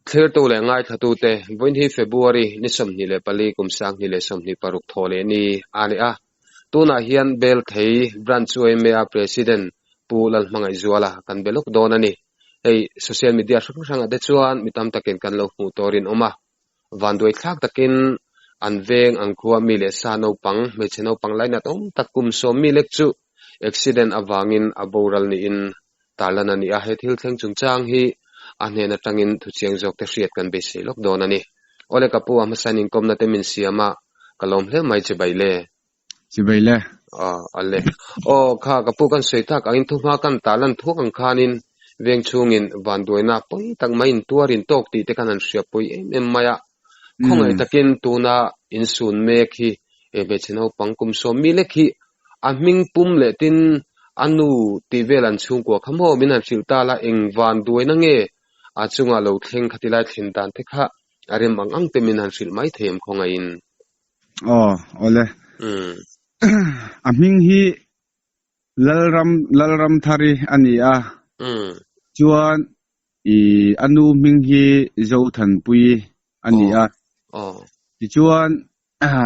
Thlirtu leh ngaithlatute, vawiin hi February ni 24 kum 2026 thaw leh ni a ni a. Tunah hian Belthei Branch YMA President Pu Lalhmangaihzuala kan be lawk dawn a ni. Hei social media hrang hrangah te chuan mi tam takin kan lo hmuh tur in awm a. Vanduai thlak takin an veng ang khua mi leh sa naupang, hmeichhe naupang lainat awm tak kum sawm mi lek chu accident avangin a boral niin tarlan a ni a. He thil thleng chungchang hi a hnen atangin thuchiang zawk te hriat kan beisei lawk dawn a ni. Awle ka pu a hmasain inkawmna te min siam a, ka lawm hle mai chibai le. Chibai le. Aw ale. Aw kha ka pu kan sawi tak angin thuhma kan tarlan thuak ang khanin veng chhungin vanduaina pawi tak mai in tuar in tawk tih te khan an hria pawi em em mai a. Khawngaih takin tuna insun mek hi he hmeichhe naupang kum sawm mi lek hi a hming pum leh tin a nu tih vel an chhungkua kha maw min han hrilh ta la eng vanduaina nge a chunga lo thleng kha tilai thlen dan te kha a rem ang ang te min han hrilh mai thei em khawngaihin. Aw awle. A hming hi Lalram Lalramthari a ni a. Chuan i a nu hming hi Zothanpuii a ni a. Tichuan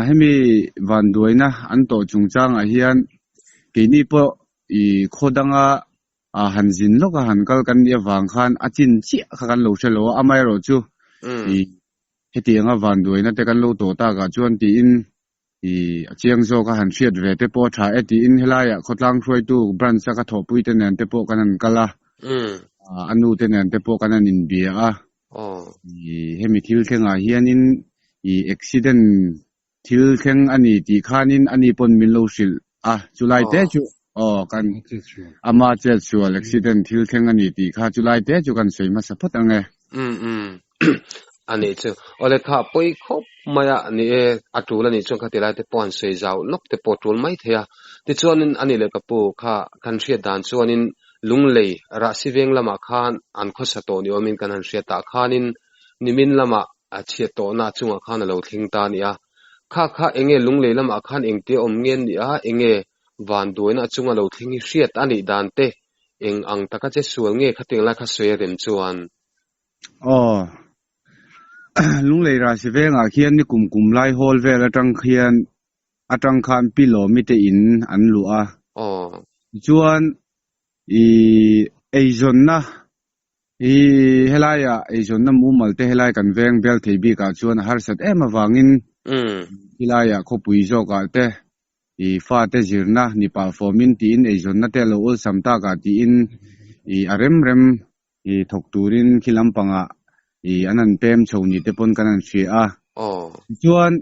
hemi vanduaina an tawh chungchangah hian keini pawh i khaw danga han zin lawk a han kal kan nih avang khan a chin chiah kha kan lo hre lo a, amaherawhchu i hetianga vanduaina te kan lo tawh takah chuan tiin i a chiang zawk a han hriat ve te pawh a tha e tiin helaiah khawtlang hruaitu branch a ka thawhpui te nen te pawh kan han kal a, a nu te nen te pawh kan han inbia a, i hemi thil thlengah hianin i accident thil thleng a ni tih khanin ani pawn min lo hrilh a, chulai te chu aw kan ama chet sual accident thil thleng a ni tih kha chulai te chu kan sawi hmasa phawt ang e. Umm umm a nih chu awle kha pawi khawp mai a ni e a tul a nih chuan khati lai te pawh an sawi zau lawk te pawh a tul mai thei a tichuanin a nih leh ka pu kha kan hriat dan chuanin lunglei rahsi veng lamah khan an khawsa tawh ni awmin kan han hriat tah khanin nimin lamah a chhiat tawhna chungah khan a lo thleng ta a ni a. Kha kha enge lunglei lamah khan engtia awm nge an nih a, enge vanduaina chunga lo thleng hi hriat a nih dan te, eng ang taka che sual nge khatiang lai kha sawi a rem chuan. Aw, lunglei rasi vengah khian ni kum kum lai hawl vel atang khian atang khan pi lawmi te in an luh a. Aw. Tichuan i eizawnna I helaiah eizawnna mumal te helai kan veng bel thei bikah chuan a harsat em avangin helaiah khawpui zawkah te i fate zirna ni pah fawmin tiin eizawnna te a lo awlsam takah tiin i a rem rem i thawk turin khi lampangah i an han pem chho ni te pawn kan han hria a. Tichuan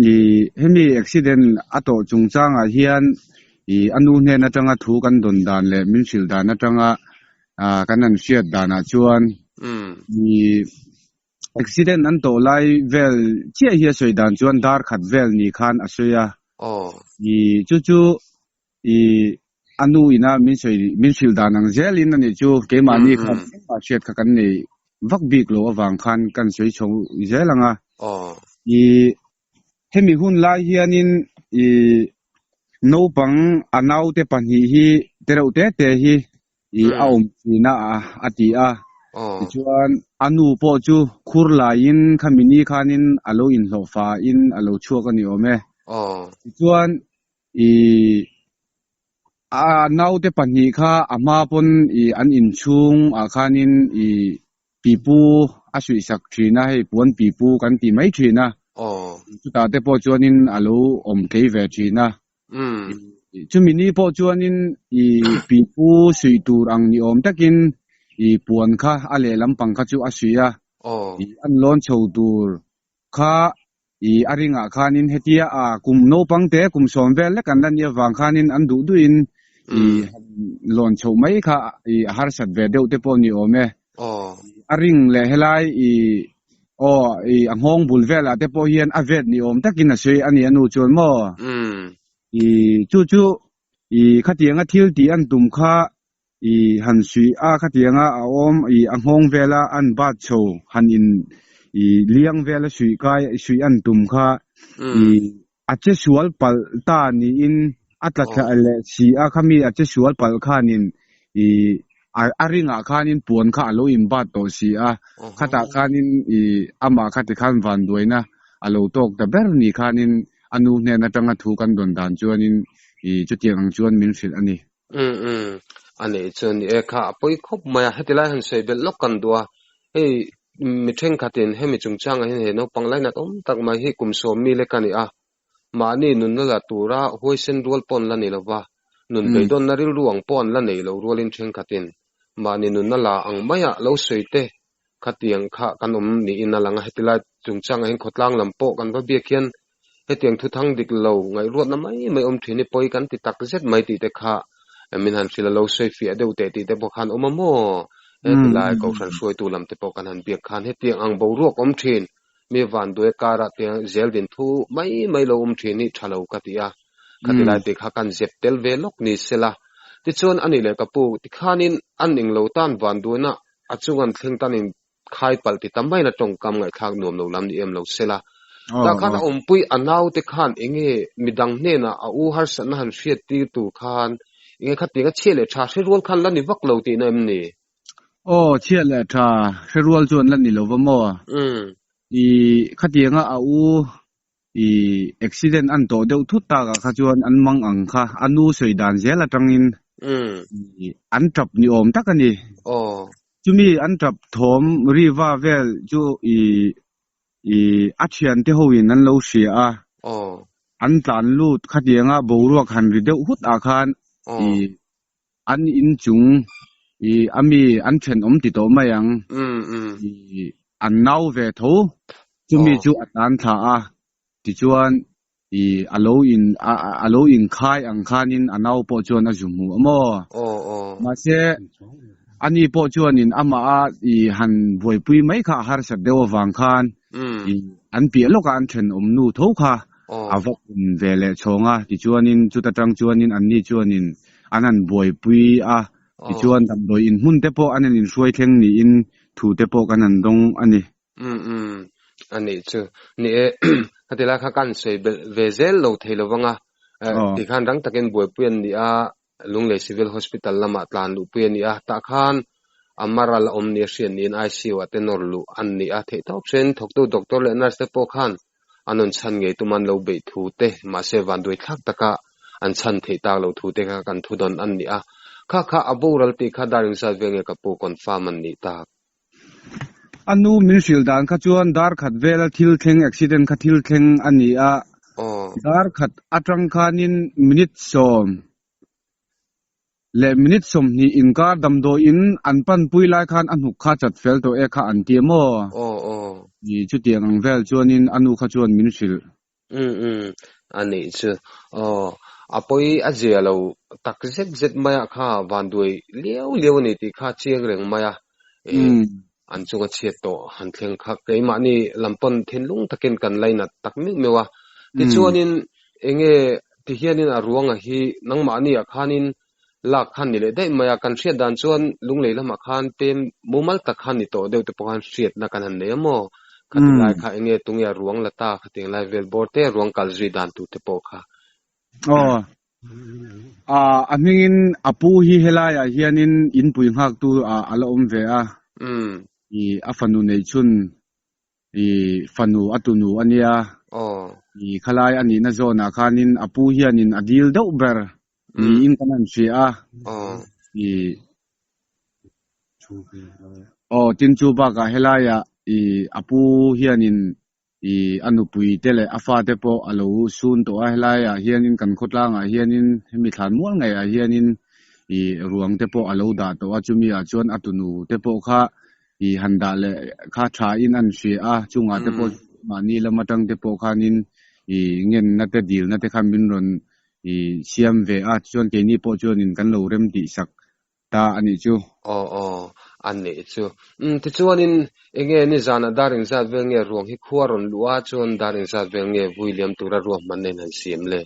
i hemi accident a tawh chungchangah hian i a nu hnen atanga thu kan dawn dan leh min hrilh dan atanga ah kan han hriat danah chuan i accident an tawh lai vel chiah hi a sawi dan chuan dar khat vel ni khan a sawi a i chu chu i a nu ina min sawi min hrilh dan ang zelin a nih chu keimahni khan engmah hriat kha kan nei vak bik lo avang khan kan sawi chho zel ang a i hemi hun lai hianin i naupang a naute pahnih hi tereuh te te hi i a awm thin a a ti a tichuan a nu pawh chu khur laiin khami ni khanin a lo inhlawh fain a lo chhuak a ni awm e tichuan i a naute pahnih kha a hma pawn i an inchhung ah khanin i pipu a suihsak thin a hei puan pipu kan tih mai thin a chutah te pawh chuanin a lo awm tlei ve thin a chumi ni pawh chuanin i pipu suih tur ang ni awm takin i puan kha a lehlam pang kha chu a suih a i an lawn chho tur kha I a ringah khanin hetia a kum naupang te kum sawm vel lek an la nih avang khanin an duh duhin i han lawn chhoh mai kha i a harsat ve deuh te pawh ni awm e. A ring leh helai i aw i a nghawng bul velah te pawh hian a vet ni awm takin a sawi a ni a nu chuan maw? I chu chu i khatianga thil tih an tum kha I han suih a khatianga a awm i a nghawng vela an bat chho han in i liang vela suih kai suih an tum kha i a che sual palh ta niin a tla thla leh si a khami a che sual palh khanin i. A ringah khanin puan kha a lo inbat tawh si a, khatah khanin i amah kha tikhan vanduaina a lo tawk ta ber ni khanin a nu hnen atanga thu kan dawn dan chuanin i chutiang ang chuan min hrilh a ni. Umm umm, a neih chu ni e kha a pawi khawp mai a, heti lai han sawi belh lawk kan duh a, hei mi thenkhatin hemi chungchangah hian he naupang lainat awm tak mai hi kum sawm mi lek a ni a, Mahni nunna la tura huaisen rual pawh an la ni lova, nun beidawnna rilru ang pawh an la nei lo rualin thenkhatin mahni nunna la ang maia lo sawi te khatiang kha kan awm niin a lang a. Hetilai chungchangah hian khawtlang lam pawh kan va biak hian hetiang thuthang dik lo ngaihruatna mai mai awm thin hi pawi kan ti tak zet mai tih te kha min han hrilh a, lo sawi fiah deuh teh tih te pawh khan awm a maw? Hetilai Kohhran hruaitu lam te pawh kan han biak khan hetiang ang boruak awm thin Mi vanduai karah te zel din thu mai mai lo awm thin hi tha lo ka ti a, khati lai te kha kan zep tel ve lawk ni sela. Tichuan ani leh ka pu tikhanin an eng lo tan vanduaina a chung an thleng tan in khai palh ti tam maina tawngkam ngaihthlak nuam lo lam ni em lo sela. Tah khan a awmpui a naute khan enge midang hnenah a u harsatna han hriat tir tur khan enge khatiang a chhiat leh tha hre rual khan la ni vak lo tihna em ni? Aw, chhiat leh tha hre rual chuan la ni lo va maw? I khatianga a u i accident an tawh deuh thut takah kha chuan an mang ang kha a nu sawi dan zel atangin i an tap ni awm tak a ni. Chumi an tap thawm riva vel chu i i a thiante hoin an lo hria a. An tlan lut khatianga boruak han ri deuh hut ah khan i An inchung i a mi an thenawm ti tawh mai ang i an nau ve tho. Chumi chu a tan thla a, tichuan i a lo in a lo inkhai ang khanin a nau pawh chuan a zu hmu a maw? Mahse ani pawh chuanin amah a i han buaipui mai kha a harsat deuh avang khan i an piah lawkah an thenawm nu tho kha a va kun ve leh chhawng a, tichuanin chuta tang chuanin anni chuanin an han buaipui a, tichuan damdawi inhmun te pawh an han inhruai thleng niin thu te pawh kan han dawng a ni. Umm umm, a nih chu. Ni e, khati lai kha kan sawi belh ve zel lo thei lo vang a, tikhan rang takin buaipui an ni a, Lunglei Civil Hospital lamah tlan luhpui a ni a, tah khan a maral a awm nia hriat niin ICU ah te nawr luh an ni a, theihtawp hrein thawktu doctor leh nurse te pawh khan an rawn chhan ngei tum an lo beih thu te, mahse vanduai thlak taka an chhan theih tak loh thu te kha kan thudawn an ni a, kha kha a boral tih kha dar engzat vel nge ka pu confirm an nih tak. A nu min hrilh dan kha chuan dar khat vela thil thleng accident kha thil thleng a ni a, dar khat atang khanin minute sawm leh minute sawmhnih inkar damdawiin an panpui lai khan a hnuk kha chat fel tawh e kha an ti a maw? Ni chutiang ang vel chuanin a nu kha chuan min hrilh. Umm umm a nih chu aw a pawi a zia lo tak zet zet mai a kha vanduai liau liau a ni tih kha chiang reng mai a e an chunga chhiat tawh han thleng kha keimahni lam pawn thinlung takin kan lainat tak meuh meuh a tichuanin enge tihianin a ruanga hi nangmahni ah khanin lak khan ni leh daih mai a kan hriat dan chuan lunglei lamah khan pem mumal tak khan ni tawh deuh te pawh khan hriatna kan han nei a maw khati lai kha enge tunge a ruang la ta khatiang lai vel bawr te ruang kal zui dan tur te pawh kha. Aw a a hmingin a pu hi helaiah hianin inpui nghaktu ah a la awm ve a i a fanu neihchhun I fanu a tunu a nia. I khalai a nihna zawnah khanin a pu hianin a dil deuh ber niin kan han hria a. I Aw tin chu bakah helaiah i a pu hianin i a nupui te leh a fate pawh a lo sun tawh a, helaiah hianin kan khawtlangah hianin hemi thlan mual ngeiah hianin i ruang te pawh a lo dah tawh a, chumi ah chuan a tunu te pawh kha I han dah leh kha tha in an hria a, chungah te pawh mahni lam atang te pawh khanin i ngenna te dilna te kha min rawn i siam ve a, tichuan keini pawh chuanin kan lo rem tih sak ta a nih chu. Aw aw, a nih chu. Umm tichuanin enge nizanah dar engzat vel nge ruang hi khua rawn luh a, chuan dar engzat vel nge vui liam tura ruahmanna in han siam le?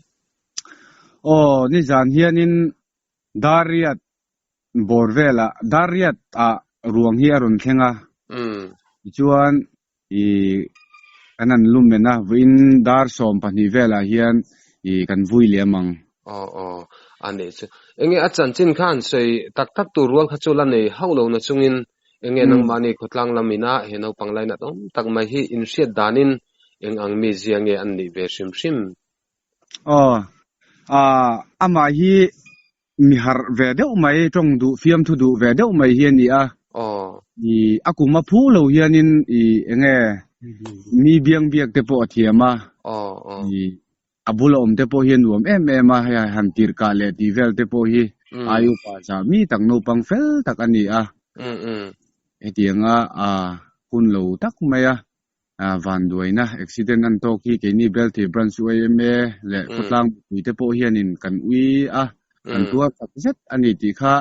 Aw, nizan hianin dar riat Bawr velah dar riat ah ruang hi a rawn thleng a, tichuan i kan han lum en a, vawiin dar 12 velah hian i kan vui liam ang. Aw aw, A nih chu. Enge a chanchin kha han sawi tak tak tur rual kha chu la nei hauh lo na chungin enge nangmahni khawtlang lam ina he naupang lainat awm tak mai hi inhriat danin eng ang mi zia nge an nih ve hrim hrim? Aw, amah hi mi harh ve deuh mai, tawng duh, fiamthu duh ve deuh mai hi a ni a. Aw. A kum a phu lo hianin enge mi biang biak te pawh a thiam a. Aw, aw. A bula awm te pawh hi a nuam em em a, hei han tirh kah leh tih vel te pawh hi ai upa zah mi tak naupang fel tak a ni a. Hetianga hun lo tak mai a vanduaina accident an tawk hi keini Belthei Branch YMA leh khawtlang mipui te pawh hianin kan ui a, kan tuar tak zet a ni tih kha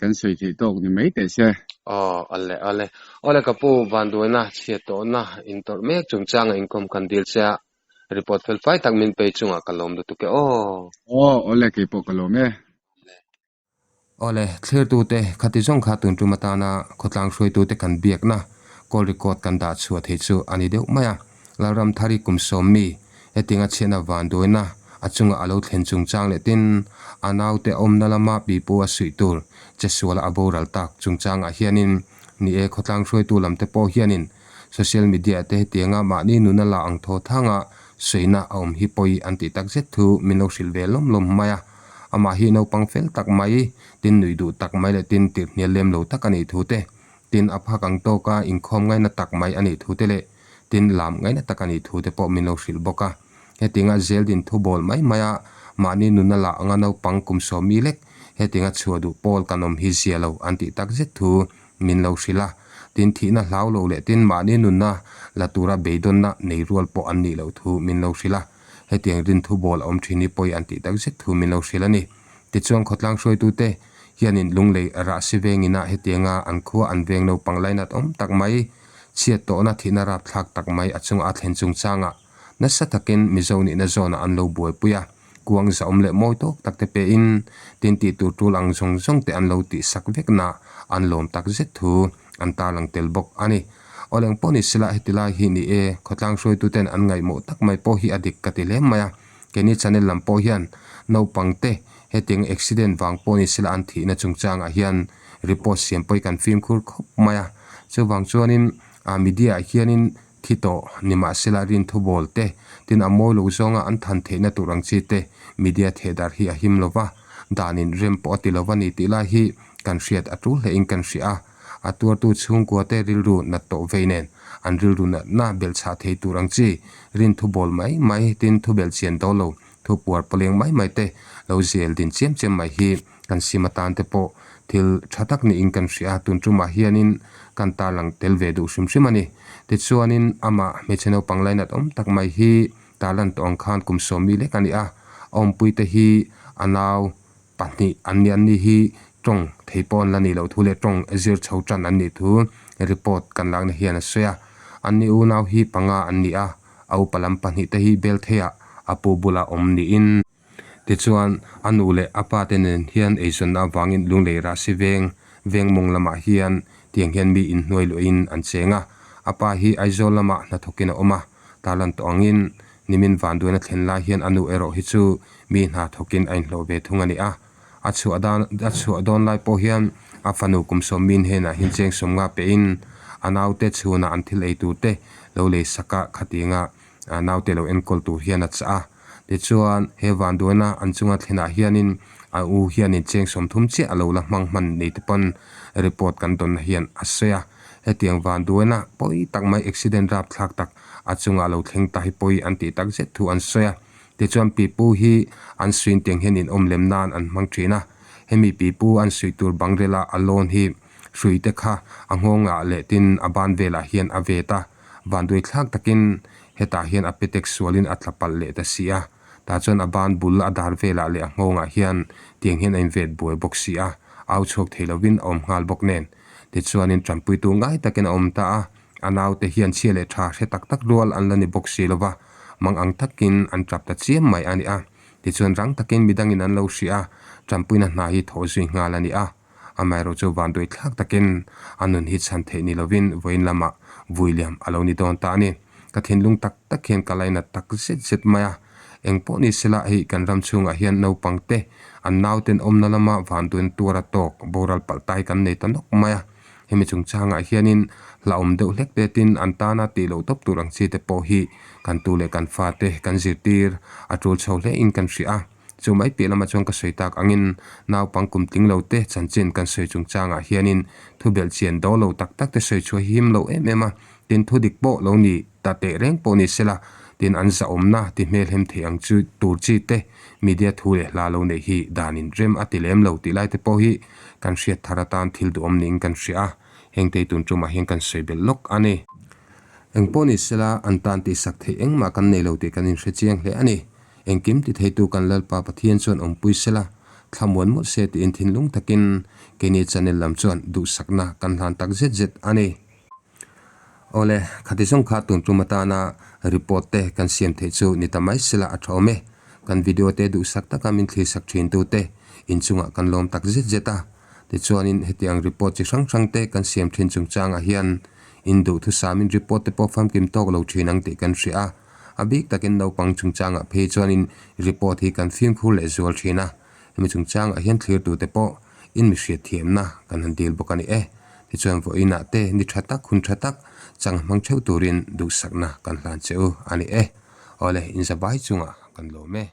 kan sawi theih tawk ni mai teh se. Aw, ale, ale. Awle ka pu, vanduaina chhiat tawhna intawrh mek chungchanga inkawm kan dil che a, Report fel fai tak min pei chungah ka lawm lutuk e aw. Aw, awle kei pawh ka lawm e. Awle, thlirtute khati zawng kha tun tum atana khawtlang hruaitute kan biakna call record kan dah chhuah thei chu a ni deuh mai a. Lalramthari kum sawm mi hetinga chhiatna vanduaina a chunga a lo thlen chungchang leh tin a naute awmna lama pipu a suih tur che suala a boral tak chungchangah hianin ni e khawtlang hruaitu lamte pawh hianin Social media te hetianga mahni nuna la ang thaw thanga sawiina a awm hi pawi an tih tak zet thu min lo hrilh ve lawm lawm mai a. Amah hi naupang fel tak mai, tin nuih duh tak mai leh tin tirh hnial lem lo tak a nih thu te, tin a phak ang tawka inkhawm ngaina tak mai a nih thu te leh tin lam ngaina tak a nih thu te pawh min lo hrilh bawk a. Hetianga zeldin thu bawl mai maia mahni nuna la anga naupang kum sawmi lek hetianga chhuah duh pawl kan awm hi zia lo an tih tak zet thu min lo hrilh a, tin thihna hlau lo leh tin mahni nunna la tura beidawnna nei rual pawh an nih loh thu min lo hrilh a, hetiang rinthu bawl a awm thin hi pawi an tih tak zet thu min lo hrilh a ni. Tichuan khawtlang hruaitute hianin lunglei rah si vengin ah hetianga an khua an veng naupang lainat awm tak mai, chhiat tawhna thihna rapthlak tak mai a chunga a thlen chungchangah nasa takin Mizo nihna zawnah an lo buaipui a, kuang zahawm leh mawi tawk tak te pein tin tih tur tul ang zawng zawng te an lo tih sak vek na an lawm tak zet thu an tarlang tel bawk a ni. Awleng pawh ni sela heti lai hi ni e, khawtlang hruaitu ten an ngaihmawh tak mai pawh hi a dik ka ti hle mai a, keini channel lam pawh hian naupang te hetiang accident vang pawh ni sela an thihna chungchangah hian report siam pawh hi kan fimkhur khawp mai a, chuvang chuanin media ah hianin Thi tawh, nimahsela rinthu bawl te, tin a mawi lo zawnga an than theihna tur ang chi te media thehdar hi a him lova, danin rem pawh a ti lova ni tih lai hi kan hriat a tul hlein kan hria a. A tuartu chhungkua te rilru nat tawh vei nen an rilru natna belhchhah thei tur ang chi rinthu bawl mai mai, tin thu belhchian dawl lo, thu puar pawleng mai mai te lo zel din chiam chiam mai hi kan sim atan te pawh thil tha tak niin kan hria a, tun tumah hianin kan tarlang tel ve duh hrim hrim a ni. Tichuanin amah hmeichhe naupang lainat awm tak mai hi tarlan tawh ang khan kum sawmi lek a ni a, a awmpuite hi a nau pahnih an ni, an ni hi tawng thei pawh an la nih loh thu leh tawng zir chho tan an nih thu report kan lakna hian a sawi a, an ni unau hi panga an ni a, a upa lam pahnih te hi Beltheiah a pu bula awm niin. Tichuan, a nu leh a pa te nen hian eizawnna avangin Lunglei Rahsi veng, veng mawng lamah hian tiang hian mi inhnuai luahin an cheng a. A pa hi Aizawl lamah hnathawkin a awm a, tarlan tawh angin nimin vanduaina thlen lai hian a nu erawh hi chu mi hna thawkin a inhlawh ve thung a ni a. A chhuah dan a chhuah dawn lai pawh hian a fanu kum sawmmin henah hian cheng sawmnga pehin a naute chhunah an thil ei tur te lo lei sak a, khatianga naute lo enkawl tur hian a chah a. Tichuan, he vanduaina an chunga thlenah hianin a u hianin cheng sawmthum chiah a lo la hmang hman nei te pawn report kan dawnna hian a sawi a. Hetiang vanduaina pawi tak mai accident rapthlak tak a chunga lo thleng ta hi pawi an tih tak zet thu an sawi a. Tichuan, pipu hi an suin tiang hian inawm lem nan an hmang thin a. Hemi pipu an suih tur bangrela a lawn hi hrui te kha a nghawngah leh tin a ban velah hian a vet a. Vanduai thlak takin hetah hian a petek sualin a tla palh leh ta si a, tah chuan a ban bul a dar velah leh a nghawngah hian tiang hian a invet buai bawk si a, au chhuak thei lovin a awm nghal bawk nen. Tichuanin tanpuitu ngai takin a awm ta a, a naute hian chhia leh tha hre tak tak rual an la ni bawk si lova, mang ang takin an tap ta chiam mai a ni a. Tichuan rang takin midangin an lo hria a, tanpuina hna hi thawh zui nghal a ni a. Amaherawh chu vanduai thlak takin a nun hi chhan theih ni lovin vawiin lamah vui liam a lo ni dawn ta a ni. Ka thinlung tak tak hian ka lainat tak zet zet mai a. Eng pawh ni sela hei kan ram chhungah hian naupang te an nauten awmna lama vanduaina tuar a tawk boral palh ta hi kan nei ta nawk mai a. Hemi chungchangah hianin hlauhawm deuh hlek te tin an tana tih loh tawp tur ang chi te pawh hi kan tu leh kan fate kan zirtir a tul chho hle in kan hria a. Chu mai piah lamah chuan ka sawi tak angin naupang kum tling lo te chanchin kan sawi chungchangah hianin thu belhchian daw lo tak tak te sawi chhuah hi him lo em em a, tin thu dik pawh lo ni ta teh reng pawh ni sela tin an zahawmna ti hmelhem thei ang chu tur chi te media thu leh hla lo neih hi danin rem a ti lem lo tih lai te pawh hi kan hriat thar atan thil duhawm niin kan hria a, heng te hi tun tumah hian kan sawi belh lawk a ni. Eng pawh ni sela an tan tihsak theih engmah kan nei lo tih kan inhre chiang hle a ni. Engkim ti theitu kan Lalpa Pathian chuan awmpui sela, thlamuan mawlh se tiin thinlung takin keini channel lam chuan duhsakna kan hlan tak zet zet a ni. Awle, khati zawng kha tun tum atana report te kan siam theih chu ni ta mai sela a tha awm e. Kan video te duhsak taka min thlisak thin tute inchungah kan lawm tak zet zet a. Tichuanin hetiang report chi hrang hrang te kan siam thin chungchangah hian induhthusamin report te pawh famkim tawk lo thin ang tih kan hria a. A bik takin naupang chungchangah phei chuanin report hi kan fimkhur leh zual thin a, hemi chungchangah hian thlirtute pawh in mi hriatthiamna kan han dil bawk a ni e. Tichuan vawiinah te ni tha tak hun tha tak chang hmang theuh turin duhsakna kan hlan che u a ni e. Awle, inzabai chungah kan lawm e.